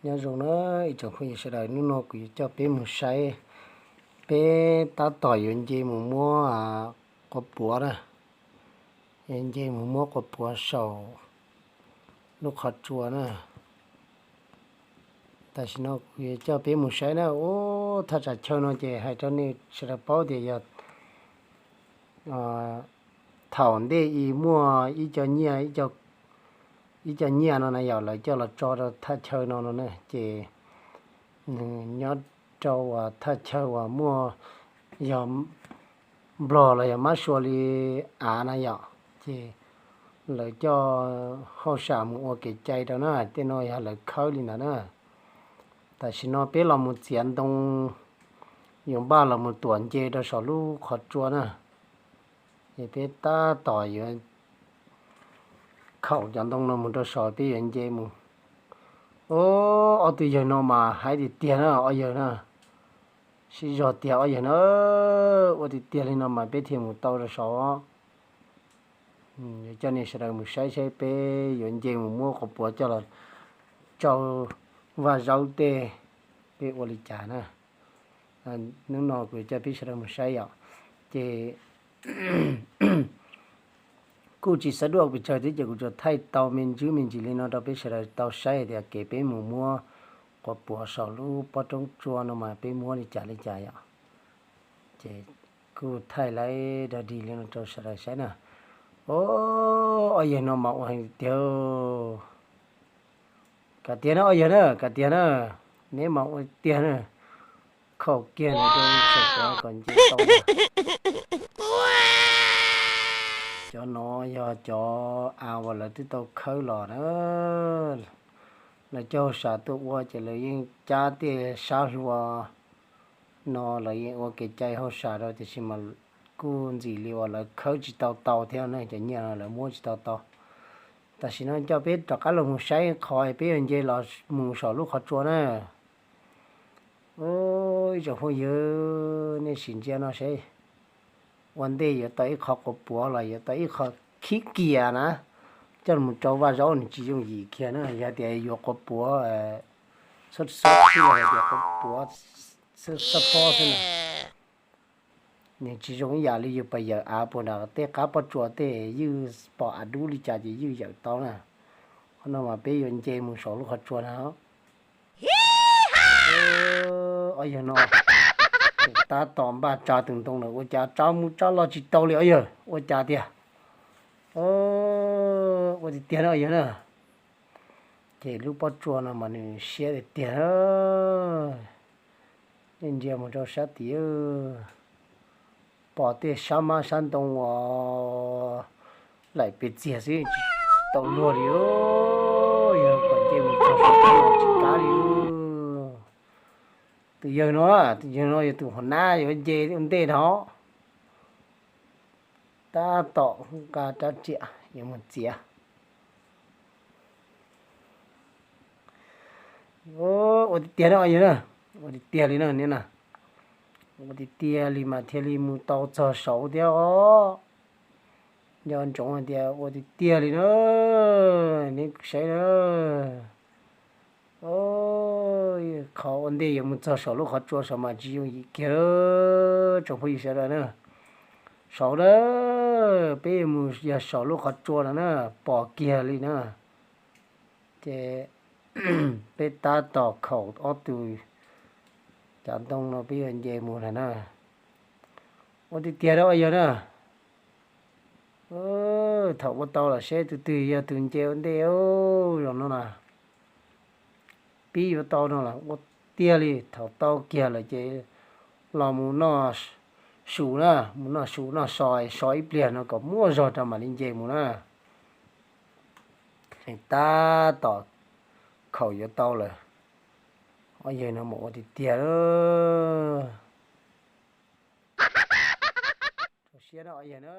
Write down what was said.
Nyob zoo na ib tsoom phooj ywg sawv daws, hnub no kuv yuav coj peb mus saib, peb tab tom yuav nce mus muab quav puav na, yuav nce mus muab quav puav saum lub qhov tsua na. Tam sim no kuv yuav coj peb mus saib na. Ub, thaj tsam chaw no ces hais rau nej sawv daws paub tias yog thaum ntej i muaj ib co nyiaj, ib co nyiaj no na yom, lawv coj los tso rau thaj chaw no no na, ces nws nyob rau uas thaj chaw uas muaj, yog nplog los yog mab sua li av na yom, ces lawv coj hauj sam mus ua kev cai rau na, tej no yog lawv khawb li ntawd na. Tam sim no peb los mus txiav ntoo yuav npaj los mus tuam nce rau saum lub qhov tsua na. Es peb tab tom yuav khaum cov ntoo no mus rau saum peb yuav nce mus. Ub, ob tug yawg no mas hais tiag tiag na ob yawg na. Sib zog tiag ob yawg na. Ua tiag tiag li no mas peb thiaj mus tau rau saum. Yuav coj nej sawv daws mus saib saib peb yuav nce mus muab quav puav coj los tsau vaj zaub tej, peb ua li cas na. Hnub no kuv yuav coj peb sawv daws mus saib yom. Ces kuj tsis xav duaj pes tsawg thiab ces kuv tsuas thaij tau me ntsis me ntsis li no rau peb sawv daws tau saib hais tias kev peb mus muab quav puav saum lub pob roob tsua no mas peb muab li cas li cas yom. Ces kuj thaij laib dog dig li no rau sawv daws saib na. Ob yawg no mas ua heev tiag. Kav tiag na ob yawg na, kav tiag na, neb mas ua tiag na. Khaum kiag no rau saum cov kom nce tau. Cov no yog cov av uas lawv twb tau khawb los na. Lawv coj hauj sam tuaj ua ces lawv yeej cab tej sab hlua no lawv yeej ua kev cai hauj sam rau tiam sis mas kuj ntxim li uas lawv khawb tsis tau tau thiab na, cov nyiaj no lawv muab tsis tau tau. Tam sim no coj peb rov qab los mus saib qhov peb yuav nce los mus saum lub qhov tsua na. Ib tsoom phooj ywg, nej sim ntsia no seb, ua ntej yuav tau ib qho quav puav los yuav tau ib qho khib kias na, coj mus rau vaj zaub nws tsis yooj yim kiag na. Yog tias yuav quav puav xab xab xwb los yog tias quav puav xab pob xwb na, nws tsis zoo ib yam li yus pas yawm av puas nram tej qab pob tsuas tej ywj pom av dub li cas ces ywj yawm tau na. Qhov no mas peb yuav nce mus saum lub qhov tsua na. Ob yawg no tab tom npaj tsa tus ntoo lawm ua cas tsa mus tsa los tsis tau li ob yawg, ua cas tiag? Ua tiag tiag na ob yawg na. Ces lub pob tsuas no mas nws siab tiag tiag. Nej ntsia mus rau sab tid, pom tej sab mab sab ntoo uas laim pes txiag xwb tsis tau luag li. Yog kom nce mus txog saum no tsis kav li. Tus yawg no, tus yawg no yog tus hauv nab yuav nce ua ntej no. Tab tom nqa rab riam yuav mus txiav. Ua tiag tiag na, ua tiag tiag li na, ua tiag tiag li mas thiaj li mus tau txog saud thiab os. Nco ntsoov hais tias ua tiag tiag li na, neb saib na. Qhov ua ntej yuav mus txog saum lub qhov tsua saud mas tsis yooj yim kiag tsoom phooj ywg sawv daws na. Saud na, peb yuav mus yog saum lub qhov tsua no na, pom kiag li na. Ces peb tab tom khaum ob tug cov ntoo no peb yuav nce mus lawm na. Ua tiag tiag na, ua yog na. Thaum ua tau lawm seb tus twg yog tus nce ua ntej. Zaum no na, pib yuav tau no lawm, ua tiag li. Thaum tau kiag lawm ces los mus noj su na, mus noj su noj so, so ib pliag no kom muaj zog rau mam li nce mus na. Tab tom khaum yuav tau lawm. Ob yawg no mas ua tiag tiag. Rau siab na ob yawg na.